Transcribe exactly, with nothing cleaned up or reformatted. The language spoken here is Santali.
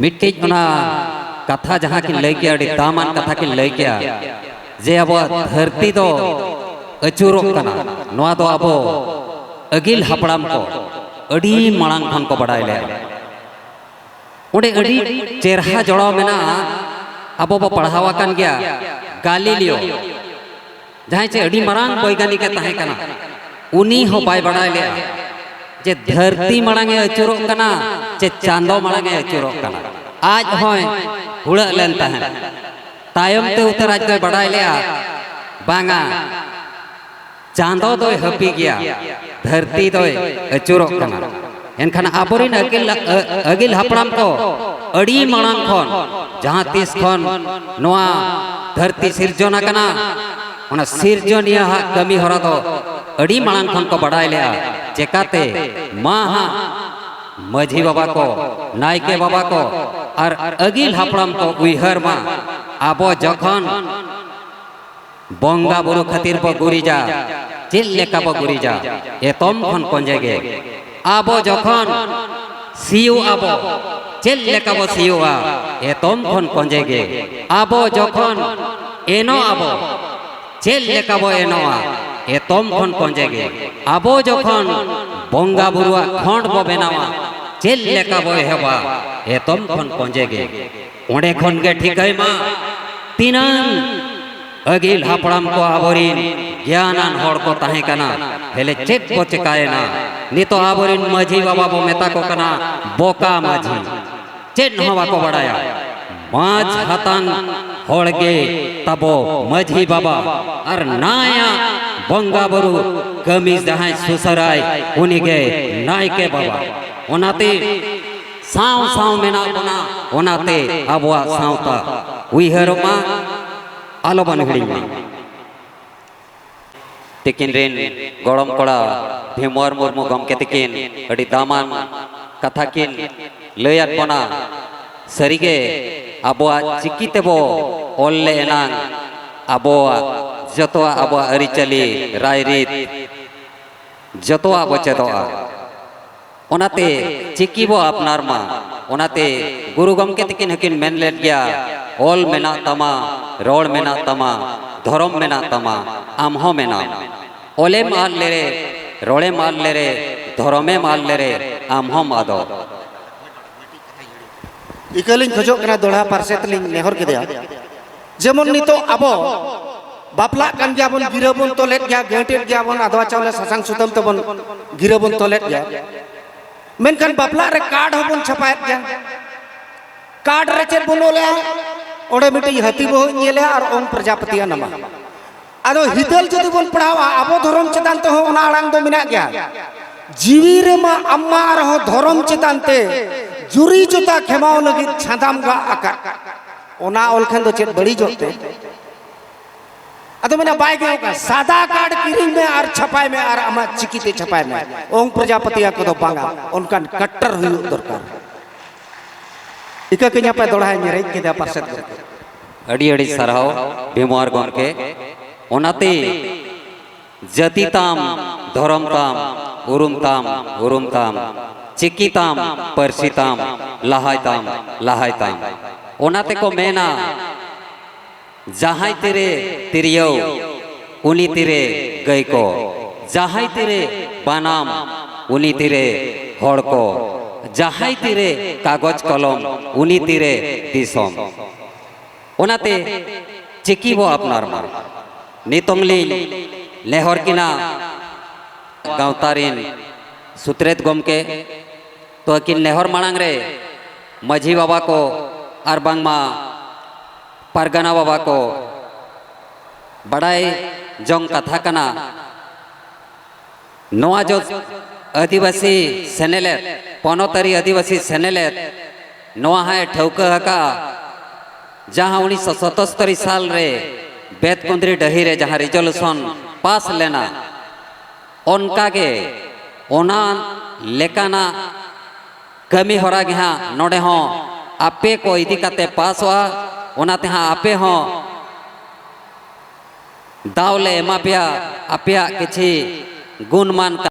ᱢᱤᱫᱴᱤᱡ ᱚᱱᱟ ᱠᱟᱛᱷᱟ ᱡᱟᱦᱟᱸ ᱠᱤᱱ ᱞᱟᱹᱭ ᱠᱮᱭᱟ, ᱟᱹᱰᱤ ᱫᱟᱢᱟᱱ ᱠᱟᱛᱷᱟ ᱠᱤᱱ ᱞᱟᱹᱭ ᱠᱮᱭᱟ, ᱡᱮ ᱟᱵᱚᱣᱟᱜ ᱫᱷᱟᱹᱨᱛᱤ ᱫᱚ ᱟᱹᱪᱩᱨᱚᱜ ᱠᱟᱱᱟ᱾ ᱱᱚᱣᱟ ᱫᱚ ᱟᱵᱚ ᱟᱹᱜᱤᱞ ᱦᱟᱯᱲᱟᱢ ᱠᱚ ᱟᱹᱰᱤ ᱢᱟᱲᱟᱝ ᱠᱷᱚᱱ ᱠᱚ ᱵᱟᱰᱟᱭ ᱞᱮᱫᱼᱟ᱾ ᱚᱸᱰᱮ ᱟᱹᱰᱤ ᱪᱮᱨᱦᱟ ᱡᱚᱲᱟᱣ ᱢᱮᱱᱟᱜᱼᱟ᱾ ᱟᱵᱚ ᱵᱚ ᱯᱟᱲᱦᱟᱣ ᱟᱠᱟᱱ ᱜᱮᱭᱟ, ᱜᱟᱞᱤᱞᱤᱭᱳ, ᱡᱟᱦᱟᱸᱭ ᱪᱮ ᱟᱹᱰᱤ ᱢᱟᱨᱟᱝ ᱵᱳᱭᱜᱟᱱᱤᱠ ᱮ ᱛᱟᱦᱮᱸ ᱠᱟᱱᱟ, ᱩᱱᱤ ᱦᱚᱸ ᱵᱟᱭ ᱵᱟᱲᱟᱭ ᱞᱮᱫᱼᱟ ᱡᱮ ᱫᱷᱟᱹᱨᱛᱤ ᱢᱟᱲᱟᱝ ᱮ ᱟᱹᱪᱩᱨᱚᱜ ᱠᱟᱱᱟ ᱪᱮ ᱪᱟᱸᱫᱚ ᱢᱟᱲᱟᱝ ᱮ ᱟᱹᱪᱩᱨᱚᱜ ᱠᱟᱱᱟ᱾ ᱟᱡ ᱦᱚᱸᱭ ᱦᱩᱲᱟᱹᱜ ᱞᱮᱱ ᱛᱟᱦᱮᱸᱫ᱾ ᱛᱟᱭᱚᱢ ᱛᱮ ᱩᱛᱟᱹᱨ ᱟᱡ ᱫᱚᱭ ᱵᱟᱰᱟᱭ ᱞᱮᱫᱼᱟ, ᱵᱟᱝᱟ, ᱪᱟᱸᱫᱚ ᱫᱚᱭ ᱦᱟᱹᱯᱤ ᱜᱮᱭᱟ, ᱫᱷᱟᱹᱨᱛᱤ ᱫᱚᱭ ᱟᱹᱪᱩᱨᱚᱜ ᱠᱟᱱᱟ᱾ ᱮᱱᱠᱷᱟᱱ ᱟᱵᱚᱨᱮᱱ ᱟᱹᱜᱤᱞ, ᱟᱹ-, ᱟᱹᱜᱤᱞ ᱦᱟᱯᱲᱟᱢ ᱠᱚ ᱟᱹᱰᱤ ᱢᱟᱲᱟᱝ ᱠᱷᱚᱱ, ᱡᱟᱦᱟᱸ ᱛᱤᱥ ᱠᱷᱚᱱ ᱱᱚᱣᱟ ᱫᱷᱟᱹᱨᱛᱤ ᱥᱤᱨᱡᱚᱱ ᱟᱠᱟᱱᱟ, ᱚᱱᱟ ᱥᱤᱨᱡᱚᱱᱤᱭᱟᱹ ᱦᱟᱜ ᱠᱟᱹᱢᱤ ᱦᱚᱨᱟ ᱫᱚ ᱟᱹᱰᱤ ᱢᱟᱲᱟᱝ ᱠᱷᱚᱱ ᱠᱚ ᱵᱟᱰᱟᱭ ᱞᱮᱜᱼᱟ᱾ ᱪᱮᱠᱟᱛᱮ? ᱢᱟ ᱦᱟᱸᱜ ᱢᱟᱹᱡᱷᱤ ᱵᱟᱵᱟ ᱠᱚ, ᱱᱟᱭᱠᱮ ᱵᱟᱵᱟ ᱠᱚ ᱟᱨ ᱟᱹᱜᱤᱞ ᱦᱟᱯᱲᱟᱢ ᱠᱚ ᱩᱭᱦᱟᱹᱨ ᱢᱟ, ᱟᱵᱚ ᱡᱚᱠᱷᱚᱱ ᱵᱚᱸᱜᱟ ᱵᱩᱨᱩ ᱠᱷᱟᱹᱛᱤᱨ ᱵᱚ ᱜᱩᱨᱤᱡᱟ, ᱪᱮᱫ ᱞᱮᱠᱟ ᱵᱚ ᱜᱩᱨᱤᱡᱟ? ᱮᱛᱚᱢ ᱠᱷᱚᱱ ᱠᱚᱸᱡᱮ ᱜᱮ᱾ ᱟᱵᱚ ᱡᱚᱠᱷᱚᱱ ᱥᱤᱭᱳᱜ ᱟᱵᱚ, ᱪᱮᱫ ᱞᱮᱠᱟ ᱵᱚ ᱥᱤᱭᱳᱜᱼᱟ? ᱮᱛᱚᱢ ᱠᱷᱚᱱ ᱠᱚᱸᱡᱮ ᱜᱮ᱾ ᱟᱵᱚ ᱡᱚᱠᱷᱚᱱ ᱮᱱᱚᱜ ᱟᱵᱚ, ᱪᱮᱫ ᱞᱮᱠᱟ ᱵᱚ ᱮᱱᱚᱜᱼᱟ? ᱮᱛᱚᱢ ᱠᱷᱚᱱ ᱠᱚᱸᱡᱮ ᱜᱮ᱾ ᱟᱵᱚ ᱡᱚᱠᱷᱚᱱ ᱵᱚᱸᱜᱟ ᱵᱩᱨᱩᱣᱟᱜ ᱠᱷᱚᱸᱰ ᱵᱚ ᱵᱮᱱᱟᱣᱟ, ᱪᱮᱫ ᱞᱮᱠᱟ ᱵᱚ ᱮᱦᱚᱵᱟ? ᱮᱛᱚᱢ ᱠᱷᱚᱱ ᱠᱚᱸᱡᱮ ᱜᱮ᱾ ᱚᱸᱰᱮ ᱠᱷᱚᱱ ᱜᱮ ᱴᱷᱤᱠᱟᱹᱭ ᱢᱟ, ᱛᱤᱱᱟᱹᱝ ᱟᱹᱜᱤᱞ ᱦᱟᱯᱲᱟᱢ ᱠᱚ ᱟᱵᱚᱨᱤᱱ ᱜᱮᱭᱟᱱᱟᱱ ᱦᱚᱲ ᱠᱚ ᱛᱟᱦᱮᱸ ᱠᱟᱱᱟ, ᱦᱮᱞᱮ ᱪᱮᱫ ᱠᱚ ᱪᱮᱠᱟᱭᱮᱱᱟ? ᱱᱤᱛᱚᱜ ᱟᱵᱚᱨᱤᱱ ᱢᱟᱹᱡᱷᱤ ᱵᱟᱵᱟ ᱵᱚ ᱢᱮᱛᱟ ᱠᱚ ᱠᱟᱱᱟ ᱵᱚᱠᱟ ᱢᱟᱹᱡᱷᱤ, ᱪᱮᱫ ᱦᱚᱸ ᱵᱟᱠᱚ ᱵᱟᱲᱟᱭᱟ᱾ ᱢᱟᱡᱽ ᱦᱟᱛᱟᱱ ᱦᱚᱲ ᱜᱮ ᱛᱟᱵᱚ ᱢᱟᱹᱡᱷᱤ ᱵᱟᱵᱟ, ᱟᱨ ᱱᱟᱭᱟᱜ ᱵᱚᱸᱜᱟ ᱵᱩᱨᱩ ᱠᱟᱹᱢᱤ ᱡᱟᱦᱟᱸᱭ ᱥᱩᱥᱟᱹᱨᱟᱭ, ᱩᱱᱤ ᱜᱮ ᱱᱟᱭᱠᱮ ᱵᱟᱵᱟ᱾ ᱚᱱᱟᱛᱮ ᱥᱟᱶ ᱥᱟᱶ ᱢᱮᱱᱟᱜ ᱵᱚᱱᱟ, ᱚᱱᱟᱛᱮ ᱟᱵᱚᱣᱟᱜ ᱥᱟᱶᱛᱟ ᱩᱭᱦᱟᱹᱨᱚᱜ ᱢᱟ, ᱟᱞᱚ ᱵᱚᱱ ᱦᱤᱲᱤᱧ ᱢᱟ᱾ ᱛᱤᱠᱤᱱ ᱨᱤᱱ ᱜᱚᱲᱚᱢ ᱠᱚᱲᱟ ᱵᱷᱤᱢᱣᱟᱨ ᱢᱩᱨᱢᱩ ᱜᱚᱢᱠᱮ ᱛᱤᱠᱤᱱ ᱟᱹᱰᱤ ᱫᱟᱢᱟᱱ ᱠᱟᱛᱷᱟ ᱠᱤᱱ ᱞᱟᱹᱭᱟᱫ ᱵᱚᱱᱟ᱾ ᱥᱟᱹᱨᱤᱜᱮ ᱟᱵᱚᱣᱟᱜ ᱪᱤᱠᱤ ᱛᱮᱵᱚ ᱚᱞ ᱞᱮ ᱮᱱᱟᱝ ᱟᱵᱚᱣᱟᱜ ᱡᱚᱛᱚᱣᱟᱜ, ᱟᱵᱚᱣᱟᱜ ᱟᱹᱨᱤᱪᱟᱹᱞᱤ, ᱨᱟᱭᱨᱤᱛ, ᱡᱚᱛᱚᱣᱟᱜ ᱵᱚ ᱪᱮᱫᱚᱜᱼᱟ᱾ ᱚᱱᱟᱛᱮ ᱪᱤᱠᱤ ᱵᱚ ᱟᱯᱱᱟᱨ ᱢᱟ᱾ ᱚᱱᱟᱛᱮ ᱜᱩᱨᱩ ᱜᱚᱢᱠᱮ ᱛᱟᱹᱠᱤᱱ ᱦᱚᱸᱠᱤᱱ ᱢᱮᱱ ᱞᱮᱫ ᱜᱮᱭᱟ, "ᱚᱞ ᱢᱮᱱᱟᱜ ᱛᱟᱢᱟ, ᱨᱚᱲ ᱢᱮᱱᱟᱜ ᱛᱟᱢᱟ, ᱫᱷᱚᱨᱚᱢ ᱢᱮᱱᱟᱜ ᱛᱟᱢᱟ, ᱟᱢ ᱦᱚᱸ ᱢᱮᱱᱟᱢ᱾ ᱚᱞᱮᱢ ᱟᱫ ᱞᱮᱨᱮ, ᱨᱚᱲᱮᱢ ᱟᱫ ᱞᱮᱨᱮ, ᱫᱷᱚᱨᱚᱢᱮᱢ ᱟᱫ ᱞᱮᱨᱮ, ᱟᱢ ᱦᱚᱸᱢ ᱟᱫᱚᱜ᱾" ᱤᱠᱟᱹᱞᱤᱧ ᱠᱷᱚᱡᱚᱜ ᱠᱟᱱᱟ, ᱫᱚᱦᱲᱟ ᱯᱟᱨᱥᱮᱛ ᱞᱤᱧ ᱱᱮᱦᱚᱨ ᱠᱮᱫᱮᱭᱟ᱾ ᱡᱮᱢᱚᱱ ᱱᱤᱛᱚᱜ ᱟᱵᱚ ᱵᱟᱯᱞᱟᱜ ᱠᱟᱱ ᱜᱮᱭᱟ ᱵᱚᱱ, ᱜᱤᱨᱟᱹ ᱵᱚᱱ ᱛᱚᱞᱮᱫ ᱜᱮᱭᱟ, ᱜᱮᱸᱴᱮᱫ ᱜᱮᱭᱟ ᱵᱚᱱ, ᱟᱫᱽᱣᱟ ᱪᱟᱣᱞᱮ ᱥᱟᱥᱟᱝ ᱥᱩᱛᱟᱹᱢ ᱛᱮᱵᱚᱱ ᱜᱤᱨᱟᱹ ᱵᱚᱱ ᱛᱚᱞᱮᱫ ᱜᱮᱭᱟ, ᱢᱮᱱᱠᱷᱟᱱ ᱵᱟᱯᱞᱟᱜ ᱨᱮ ᱠᱟᱨᱰ ᱦᱚᱸᱵᱚᱱ ᱪᱷᱟᱯᱟᱭᱮᱫ ᱜᱮᱭᱟ᱾ ᱠᱟᱨᱰ ᱨᱮ ᱪᱮᱫ ᱵᱚᱱ ᱚᱞᱮᱜᱼᱟ? ᱚᱸᱰᱮ ᱢᱤᱫᱴᱤᱡ ᱦᱟᱹᱛᱤ ᱵᱟᱹᱦᱩᱧ ᱧᱮᱞᱮᱜᱼᱟ ᱟᱨ ᱚᱝ ᱯᱨᱚᱡᱟᱯᱚᱛᱤᱭᱟᱜ ᱱᱟᱢᱟ᱾ ᱟᱫᱚ ᱦᱤᱛᱟᱹᱞ ᱡᱩᱫᱤ ᱵᱚᱱ ᱯᱟᱲᱦᱟᱣᱟ, ᱟᱵᱚ ᱫᱷᱚᱨᱚᱢ ᱪᱮᱛᱟᱱ ᱛᱮᱦᱚᱸ ᱚᱱᱟ ᱟᱲᱟᱝ ᱫᱚ ᱢᱮᱱᱟᱜ ᱜᱮᱭᱟ, "ᱡᱤᱣᱤ ᱨᱮᱢᱟ ᱟᱢ ᱢᱟ ᱟᱨᱦᱚᱸ ᱫᱷᱚᱨᱚᱢ ᱪᱮᱛᱟᱱ ᱛᱮ ᱡᱩᱨᱤ ᱡᱚᱛᱟ ᱠᱷᱮᱢᱟᱣ ᱞᱟᱹᱜᱤᱫ ᱪᱷᱟᱸᱫᱟᱢ ᱜᱟᱜ ᱟᱠᱟᱫ᱾" ᱚᱱᱟ ᱚᱞ ᱠᱷᱟᱱ ᱫᱚ ᱪᱮᱫ ᱵᱟᱹᱲᱤᱡᱚᱜ ᱛᱮ? ᱟᱫᱚ ᱢᱮᱱᱟ ᱵᱟᱭ ᱜᱟᱱᱚᱜ ᱠᱟᱱᱟ, ᱥᱟᱫᱟ ᱠᱟᱨᱰ ᱠᱤᱨᱤᱧ ᱢᱮ ᱟᱨ ᱪᱷᱟᱯᱟᱭ ᱢᱮ ᱟᱨ ᱟᱢᱟᱜ ᱪᱤᱠᱤᱛᱮ ᱪᱷᱟᱯᱟᱭ ᱢᱮ᱾ ᱚᱝ ᱯᱨᱚᱡᱟᱯᱚᱛᱤᱭᱟ ᱠᱚᱫᱚ ᱵᱟᱝᱟ, ᱚᱱᱠᱟᱱ ᱠᱟᱴᱴᱟᱨ ᱦᱩᱭᱩᱜ ᱫᱚᱨᱠᱟᱨ᱾ ᱤᱠᱟᱹ ᱠᱟᱹᱧᱟᱯᱮ ᱫᱚᱲᱦᱟᱧ ᱨᱮᱡ ᱠᱮᱫᱟ ᱯᱟᱨᱥᱮᱫ ᱜᱚᱢᱠᱮ᱾ ᱟᱹᱰᱤ ᱟᱹᱰᱤ ᱥᱟᱨᱦᱟᱣ ᱵᱷᱤᱢᱣᱟᱨ ᱜᱚᱢᱠᱮ᱾ ᱚᱱᱟᱛᱮ ᱡᱟᱹᱛᱤ ᱛᱟᱢ, ᱫᱷᱚᱨᱚᱢ ᱛᱟᱢ, ᱩᱨᱩᱢ ᱛᱟᱢ, ᱩᱨᱩᱢ ᱛᱟᱢ, ᱪᱤᱠᱤ ᱛᱟᱢ, ᱯᱟᱹᱨᱥᱤ ᱛᱟᱢ, ᱞᱟᱦᱟᱭ ᱛᱟᱢ, ᱞᱟᱦᱟᱭ ᱛᱟᱢ᱾ ᱚᱱᱟ ᱛᱮᱠᱚ ᱢᱮᱱᱟ, ᱡᱟᱦᱟᱸᱭ ᱛᱤᱨᱮ ᱛᱤᱨᱭᱳ, ᱩᱱᱤ ᱛᱤᱨᱮ ᱜᱟᱹᱭ ᱠᱚ, ᱡᱟᱦᱟᱸᱭ ᱛᱤᱨᱮ ᱵᱟᱱᱟᱢ, ᱩᱱᱤ ᱛᱤᱨᱮ ᱦᱚᱲ ᱠᱚ, ᱡᱟᱦᱟᱸᱭ ᱛᱤᱨᱮ ᱠᱟᱜᱚᱡᱽ ᱠᱚᱞᱚᱢ, ᱩᱱᱤ ᱛᱤᱨᱮ ᱫᱤᱥᱚᱢ᱾ ᱚᱱᱟᱛᱮ ᱪᱤᱠᱤ ᱵᱚ ᱟᱯᱱᱟᱨ ᱢᱟ᱾ ᱱᱤᱛᱚᱝ ᱞᱤᱧ ᱱᱮᱦᱚᱨ ᱠᱤᱱᱟ ᱜᱟᱶᱛᱟ ᱨᱤᱱ ᱥᱩᱛᱨᱮᱛ ᱜᱚᱢᱠᱮ, ᱛᱚ ᱟᱹᱠᱤᱱ ᱱᱮᱦᱚᱨ ᱢᱟᱲᱟᱝ ᱨᱮ ᱢᱟᱹᱡᱷᱤ ᱵᱟᱵᱟ ᱠᱚ ᱟᱨ ᱵᱟᱝᱢᱟ ᱯᱟᱨᱜᱟᱱᱟ ᱵᱟᱵᱟ ᱠᱚ ᱵᱟᱰᱟᱭ ᱡᱚᱝ ᱠᱟᱛᱷᱟ ᱠᱟᱱᱟ᱾ ᱱᱚᱣᱟ ᱡᱚ ᱟᱹᱫᱤᱵᱟᱹᱥᱤ ᱥᱮᱱᱮᱞᱮᱫ, ᱯᱚᱱᱚᱛᱟᱹᱨᱤ ᱟᱹᱫᱤᱵᱟᱹᱥᱤ ᱥᱮᱱᱮᱞᱮᱫ ᱱᱚᱣᱟ ᱦᱚᱸᱭ ᱴᱷᱟᱹᱣᱠᱟᱹ ᱟᱠᱟᱫᱼᱟ, ᱡᱟᱦᱟᱸ ᱩᱱᱤᱥᱥᱚ ᱥᱚᱛᱚᱥᱛᱚᱨᱤ ᱥᱟᱞ ᱨᱮ ᱵᱮᱛᱠᱩᱸᱫᱽᱨᱤ ᱰᱟᱹᱦᱤ ᱨᱮ ᱡᱟᱦᱟᱸ ᱨᱤᱡᱚᱞᱩᱥᱚᱱ ᱯᱟᱥ ᱞᱮᱱᱟ, ᱚᱱᱠᱟᱜᱮ ᱚᱱᱟ ᱞᱮᱠᱟᱱᱟᱜ ᱠᱟᱹᱢᱤ ᱦᱚᱨᱟ ᱜᱮ ᱦᱟᱸᱜ ᱱᱚᱰᱮ ᱦᱚᱸ ᱟᱯᱮ ᱠᱚ ᱤᱫᱤ ᱠᱟᱛᱮ ᱯᱟᱥᱚᱜᱼᱟ᱾ ᱚᱱᱟᱛᱮ ᱦᱟᱸᱜ ᱟᱯᱮ ᱦᱚᱸ ᱫᱟᱣ ᱞᱮ ᱮᱢᱟ ᱯᱮᱭᱟ, ᱟᱯᱮᱭᱟᱜ ᱠᱤᱪᱷᱤ ᱜᱩᱱᱢᱟᱱ